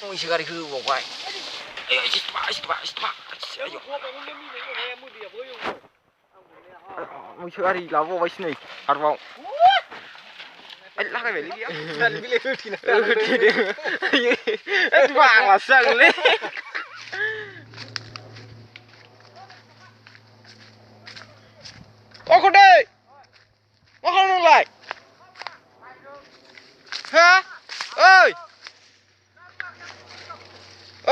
मैसो गारि होबावबाय मैसो गारि लाबावबायसो नै आरोबाव लागायबायलै होथेदो बांलासो जागोनलै अख'दै मा खालामदोंलाय हा ओइ औ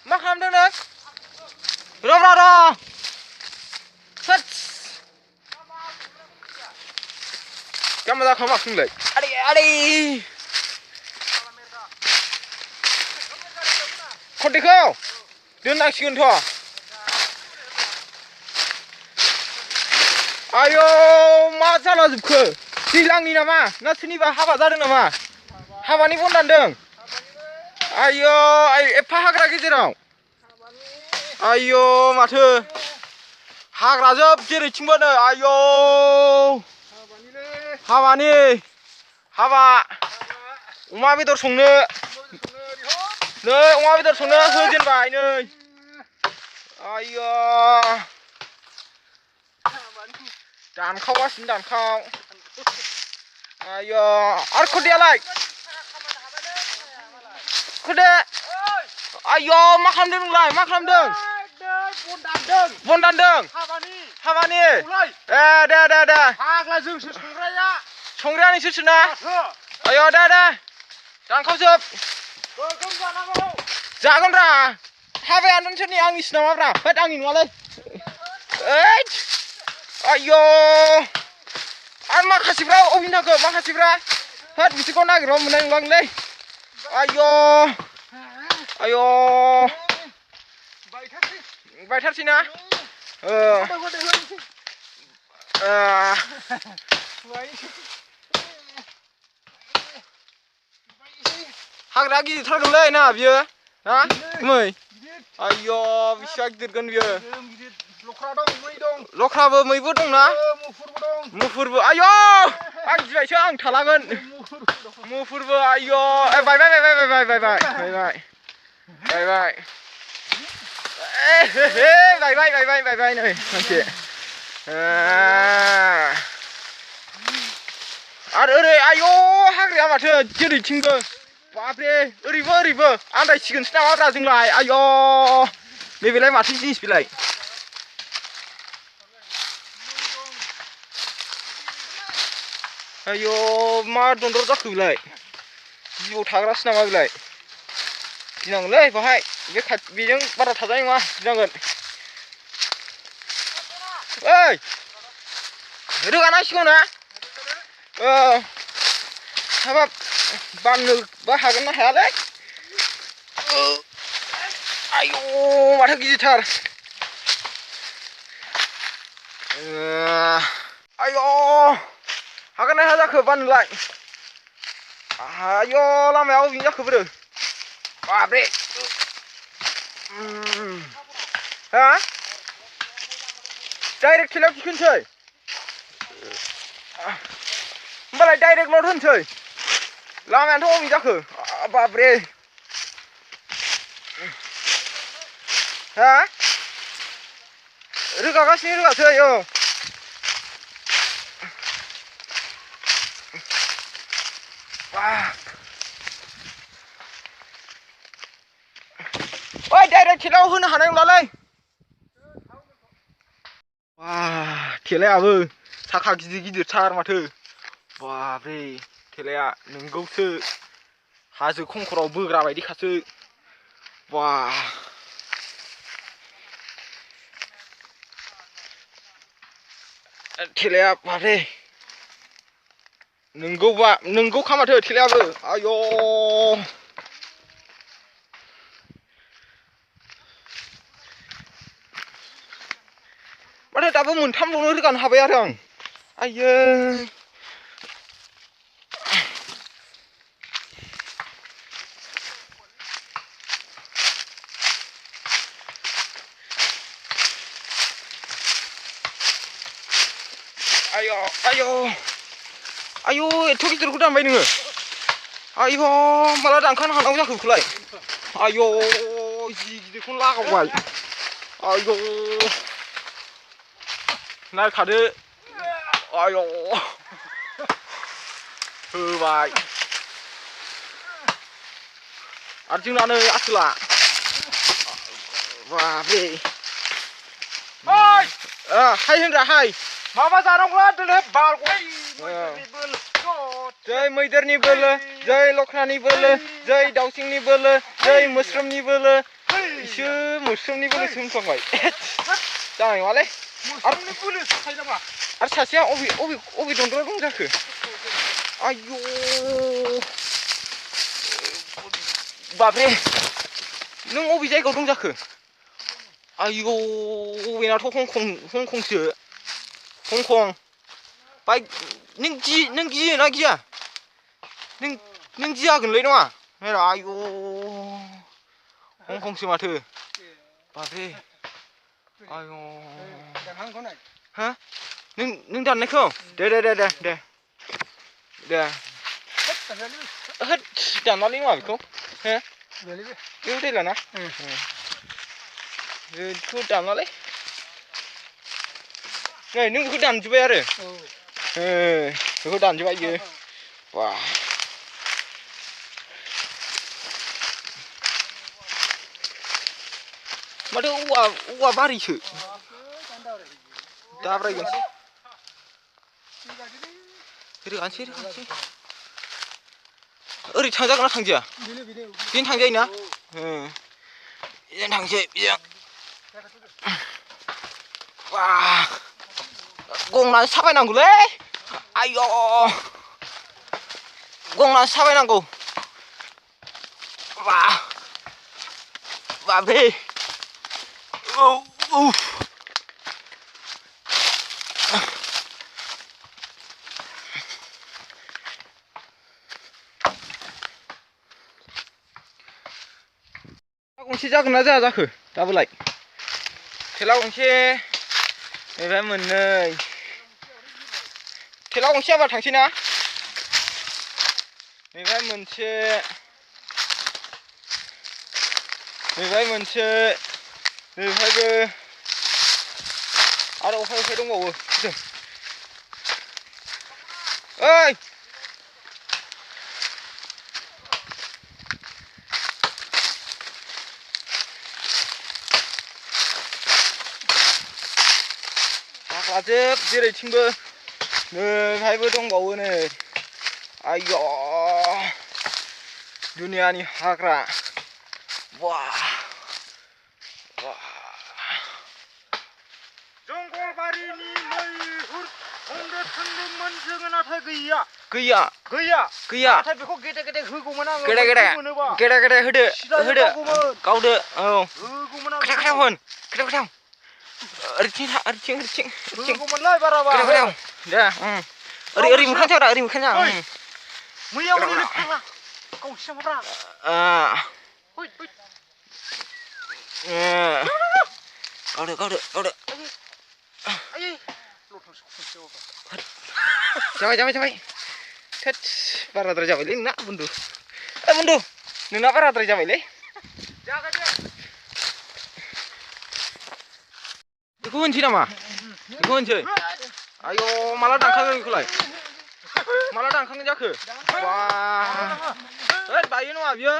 मा खालामदों नों र' क्या मजा खामा खुंलाय आरे खन्थेखौ दोननांसिगोनथ' आयौ मा जाला जोबखो दैज्लांनि नामा ना सोरनिबा हाबा जादों नामा हाबानि बन दानदों आयौ एफा हाग्रा गेजेराव आयौ माथो हाग्रा जोब जेरैथिंबो नै आयौ हाबानि हाबा अमा बेदर संनो नै अमा बेदर संनो होजेनबाय नै आयौ दानखावगासिनो दानखाव आयौ आरो खन्थेयालाय खन्थे आयौ मा खालामदों नोंलाय मा खालामदों बन दानदों हाबानि दे हाग्रा जोंसो संग्राया नोंसोरसोना आयौ दे दानखावजोब जागोनब्रा हाबायानो नोंसोरनि आंनिसो नामाब्रा होद आंनि नङालै ओइद आयौ आरो माखासेफ्रा अबेनि थाखो माखासेफ्रा होद बिसोरखौ नागिरबा मोननाय नंलालै आयौ बायथारसै ना हाग्रा गिदिरथारगोनलै ना बियो हा मै आयौ बिसिबा गिदिरगोन बियो लख्राबो मैबो दंना मुफुरबो आयौ आं गिबायसो आं थालागोन मुफुरबो आयौ बायबाय नै सानसे आरो ओरै आयौ हाग्राया माथो जेरैथिंबो बाब्रे ओरैबो आन्दायसिगोनसो नामाब्रा जोंलाय आयौ नैबेलाय माथो जिनिस बेलाय आयौ मा दन्दर जाखो बेलाय जिबौ थाग्रासो नामा बेलाय गिनांगोनलै बाहाय बेजों बारा थाजानाय नङा गिनांगोन ओइ रोगानांसिगौ ना हाबाब बाननोबा हागोन ना हायालै आयौ माथो गिदिरथार आयौ हागोन ना हाया जाखो बाननोलाय आयौ लामाया अबेनि जाखो बोरो बाब्रे हा डाइरेक्ट थेलायाव थिखोनोसै होमबालाय डाइरेक्ट लड होनोसै लामायानोथ' अबेनि जाखो बाब्रे हा रोगागासिनो रोगासै ओइ डाइरेक्ट थेलायाव होनो हानाय नंलालै थेलायाबो साखा गिदिरथार माथो बाब्रे थेलाया नोंगौसो हाजो खंखराव बोग्रा बायदिखासो बा थेलाया बाब्रे नोंगौखा माथो थेलायाबो आयौ माथो दाबो मोनथामल'नो रोगानो हाबाय आरो आं आयै आयौ एथ' गिदिरखौ दानबाय नोङो आयौ माला दानखानो हानांगौ जाखो बेखौलाय आयौ जि गिदिरखौनो लागावबाय आयौ नायखादो आयौ होबाय आरो जोंनानै आसोला बाबरे हाय होनग्रा हाय माबा जानांगौला दिनै बारग'य जै मैदेरनि बोलो जै लख्रानि बोलो जै दाउसिंनि बोलो जै मोस्रोमनि बोलो इसोर मोस्रोमनि बोलोसो होनफ्लांबाय जानाय नङालै आरो सासेया अबे दन्दराव दं जाखो आयौ बाबरे नों अबे जायगायाव दं जाखो आयौ बेनाथ' हंखंसो हंखं बाय नों गियोना गिया नों गियागोनलै नङा नायरा आयौ हंखंसो माथो बाबरे आयौ हा नों दाननायखौ दे होद दाननानै मा बेखौ हो बेयाव दैलाना बेखौ दाननालै नै नों बेखौ दानजोब्बाय आरो बेखौ दानजोब्बाय बियो बा माथो औवा बारिसो दाब्रायगोनसै रोगानोसै ओरै थांजागोन ना थांजाया बेजों थांजायोना बेजों थांसै बेजों बा गंनासो साबायनांगौलै आयौ गंनासो साबायनांगौ बा बाबरे औ गंसे जागोन ना जाया जाखो दाबोलाय थेला गंसे नैबे मोननै थेला गंसे जाबा थांसै ना नैबे मोनसे नैबेहायबो आरो अफाय दंबावो ओइ हाग्राजोब जेरैथिंबो नैहायबो दंबावो नै आयौ दुनियानि हाग्रा वाह जंगलबारिनि मैहुर होननो थांदोंमोन जोङो नाथाय गैया नाथाय बेखौ गेदे होगौमोन आङो गेदे होदो गावदो औ होगौमोन आं खोथाव होन खोथाव ओरैथिं होगौमोनलाय बाराबा दे ओरै मोखां जाब्रा ओरै मोखां जा मैया ओरै फाग्ला गावसिनावब्रा गावदो जाबाय थोद बाराद्राय जाबायलै नोंना बुन्दु नोंना बाराद्राय जाबायलै बेखौ होनसै नामा आयौ माला दानखागोन बेखौलाय माला दानखांगोन जाखो बा बायो नङा बियो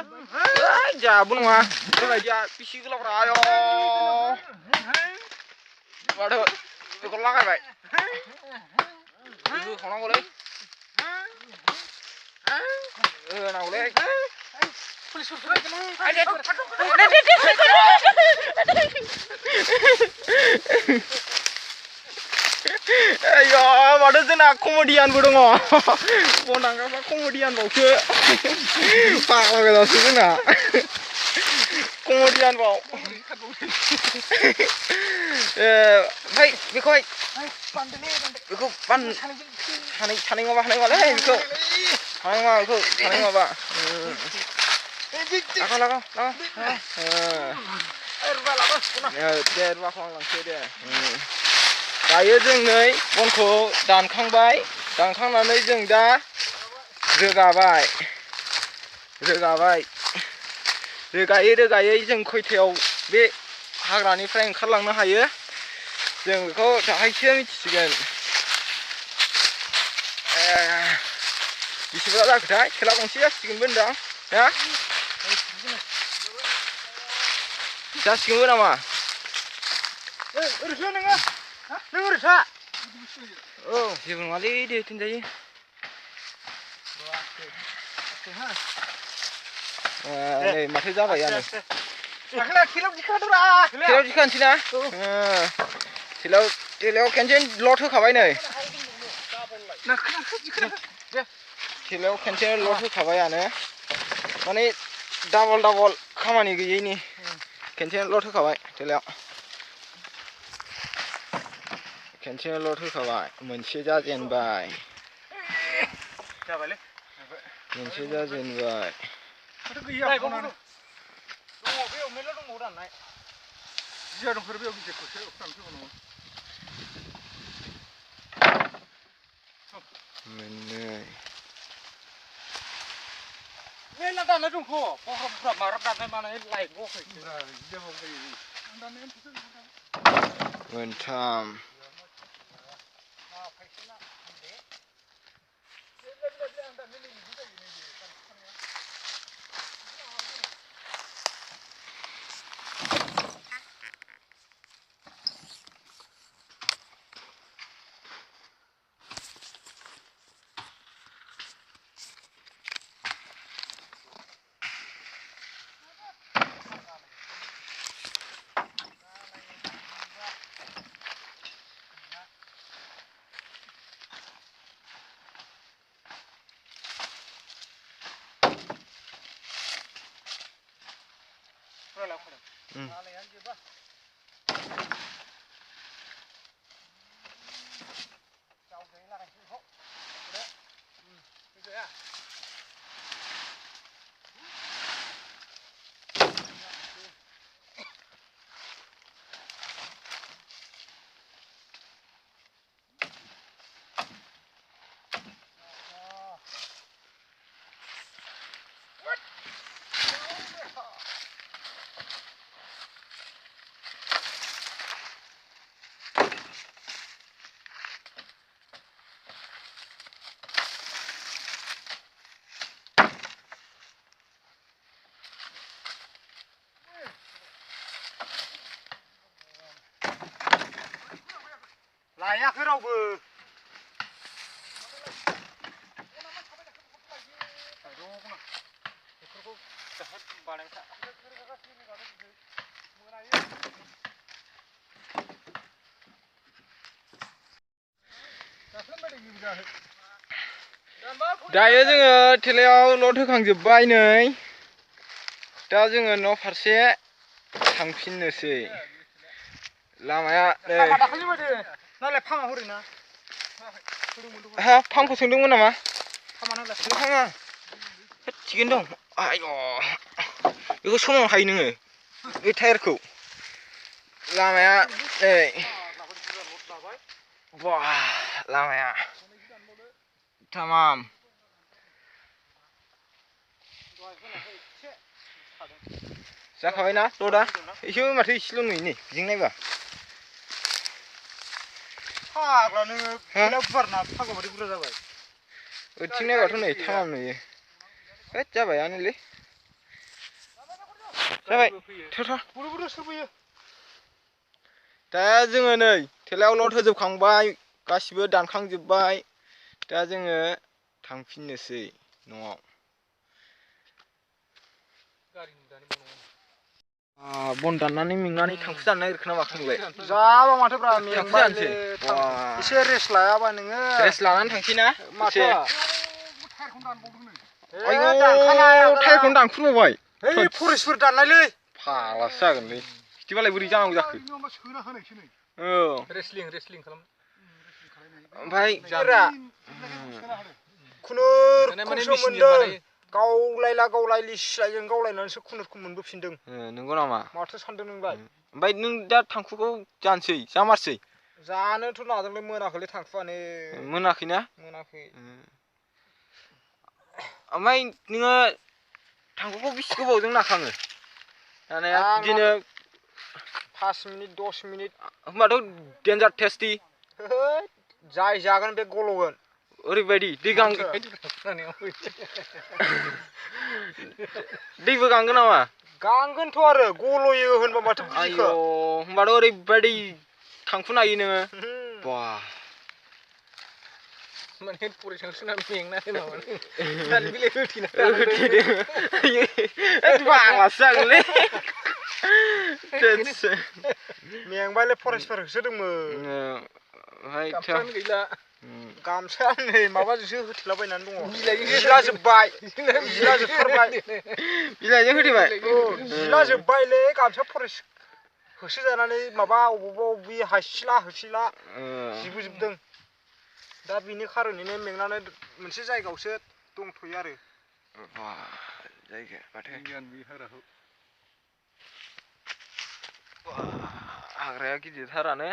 जाबो नङा बेबायदिया बेसे गोलावब्रा आयौ माथो बेखौ लागायबाय होखावनांगौलै होनांगौलै आयौ माथो जोंना कमेडियानबो दङ बन दानग्राफ्रा कमेडियानबावसो फाग्ला गोजासो जोंना कमेडियानबाव ओमफ्राय बेखौ हानाय नङालै बेखौ हानाय नङाबा लागाव दे रुवाखौ आं लांसै दे दायो जों नै बनखौ दानखांबाय दानखांनानै जों दा रोगाबाय रोगाबाय रोगायै जों खयथायाव बे हाग्रानिफ्राय ओंखारलांनो हायो जों बेखौ दाहायसो मिथिसिगोन बेसेबा जाखोथाय थेला गंसे जासिगोनबो होनदां हा जासिगोनबो नामा ओरैसो नोङो नों ओरैसा औ जेबो नङालै दे दोनजायो नै माथो जाबायानो थेलायाव दिखानोसै ना थेलायाव खेनसे लड होखाबाय नै थेलायाव खेनसे लड होखाबायानो माने डाबल खामानि गैयैनि खेनसे लड होखाबाय थेलायाव खेनसे लड होखाबाय मोनसे जाजेनबाय मोनसे जाजेनबाय माथो गैया फनानो दङ बेयाव मेरला दंबावो दाननाय जिया दंफोर बेयाव गिदिरखौसो दानफैबावनांगौ मोननै मेरला दाननाय दंथ' बख्रा माराब दाननाय मानाय लायबावाखै मोनथाम लायाखै रावबो दायो जोङो थेलायाव लड होखांजोब्बाय नै दा जोङो न' फारसे थांफिननोसै लामाया नै हा फांखौ सोंदोंमोन नामा फाङा थिगैनो दं आय' बेखौ समावनो हायो नोङो बे टायारखौ लामाया नै बा लामाया थामाम जाखाबायना लडा एसे माथो एसेल' नुयो नै बिजों नायबा फाग्ला नोङो थेलायाव गुवारना फाग्ला बायदि बुरजा जाबाय ओरैथिं नायबाथ' नै थामाम नुयो होद जाबायानोलै जाबाय बुरु सोबोयो दा जोङो नै थेलायाव लड होजोबखांबाय गासिबो दानखांजोब्बाय दा जोङो थांफिननोसै न'आव बन दाननानै मेंनानै थांखु जानो नागिरखो ना माखो नोंलाय जाबा माथोब्रा थांखु जानोसै एसे रेस्ट लायाबा नोङो रेस्ट लानानै थांसै ना माथो आयौ टायारखौनो दानख्रुबबावबाय फरेस्टफोर दाननायलै फाग्लासो जागोनलै बिदिबालाय बोरै जानांगौ जाखो औ रेस्लिं खालाम ओमफ्राय खुनुरुखुमसो मोनदों गावलायलि सिलायजों गावलायनानैसो खुनुरुखुम मोनबोफिनदों नंगौ नामा माथो सानदों नोंलाय ओमफ्राय नों दा थांखुखौ जानोसै जामारसै जानोथ' नादोंलै मोनाखैलै थांखुआनो मोनाखैना मोनाखै ओमफ्राय नोङो थांगौखौ बेसे गोबावजों नाखाङो नानाया बिदिनो 5 मिनिट 10 मिनिट होमबाथ' डेन्जार टेस्टि जाय जागोन बे गल'गोन ओरैबायदि दैबो गांगोन नामा गांगोनथ' आरो गल'यो होनबा माथो बुजिखो होमबाथ' ओरैबायदि थांफुनो हायो नोङो बा माने फरायसांसोना मेंनानै माबानो दानि बिलाइ होथेना बालासो जागोनलै मेंबायलै फरेस्टफोर होसोदोंमोन गामसायानो गैला गामसाया नै माबाजोंसो होथेलाबायनानै दङ जिला जोब्बाय जिला जोबथारबाय बिलाइजों होथेबाय जिला जोब्बायलै गामसा फरेस्ट होसोजानानै माबा अबेबा हायसिला होसिला जिबोजोबदों दा बिनि खारनैनो मेंनानै मोनसे जायगायावसो दंथ'यो आरो जायगा माथो हाग्राखौ हाग्राया गिदिरथारानो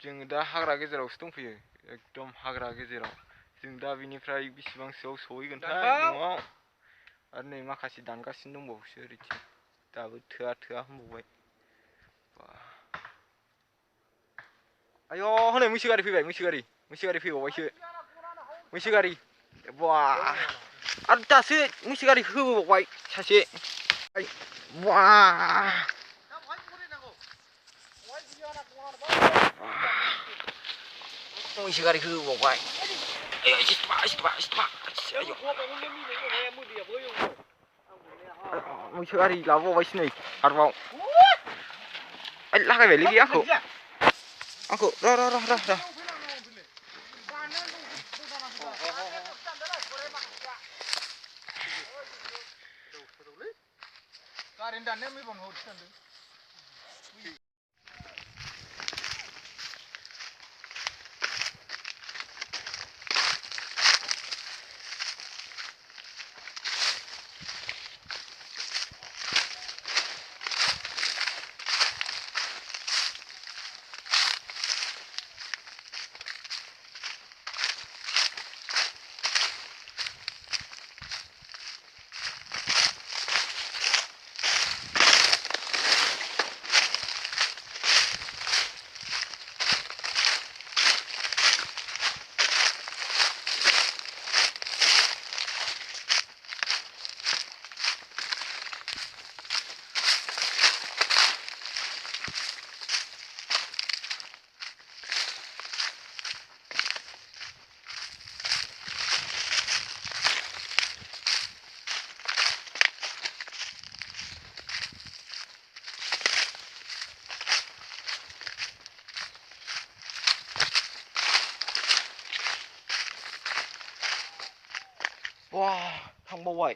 जोङो दा हाग्रा गेजेरावसो दंफैयो एकदम हाग्रा गेजेराव जों दा बिनिफ्राय बेसेबांसोआव सहैगोनथाय न'आव आरो नै माखासे दानगासिनो दंबावोसो ओरैथिं दाबो थोआ होनबावबाय आय' हनै मैसो गारि फैबाय मैसो गारि फैबावबायसो मैसो गारि बा आरो दासो मैसो गारि होबोबावबाय सासे बा मैसो गारि होबावबाय मैसो गारि लाबोबावबायसो नै आरोबाव लागायबायलै बे आंखौ र' गारिनि दाननाया मैबानो हरसै सानदों 와 थांबावबाय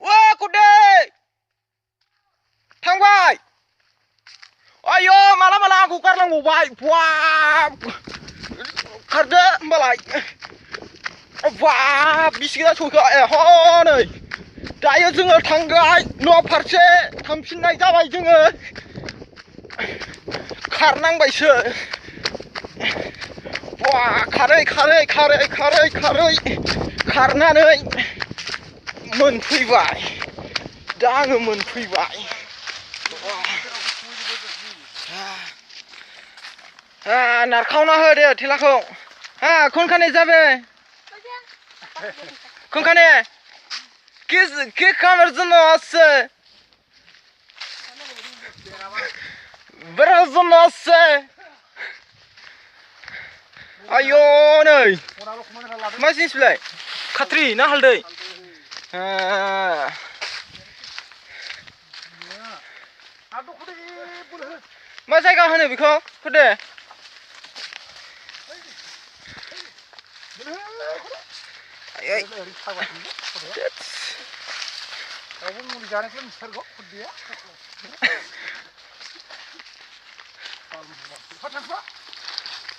와 खदै थांबाय आय' माला आंखौ गारलांबावबाय बा खारदो होमबालाय बा बिसि गोजान सहैखो हनै दायो जोङो थांबाय न' फारसे थांफिननाय जाबाय जोङो खारनांबायसो बा खारै खारनानै मोनफैबाय दा आङो मोनफैबाय नारखावना होदो थेलाखौ कोनखाने जाबे कोनखाने que kamerası nasıl biraz nasıl ayo नै मा जिनिस बिलाय खात्रि ना हालदै मा जायगा होनो बेखौ खदे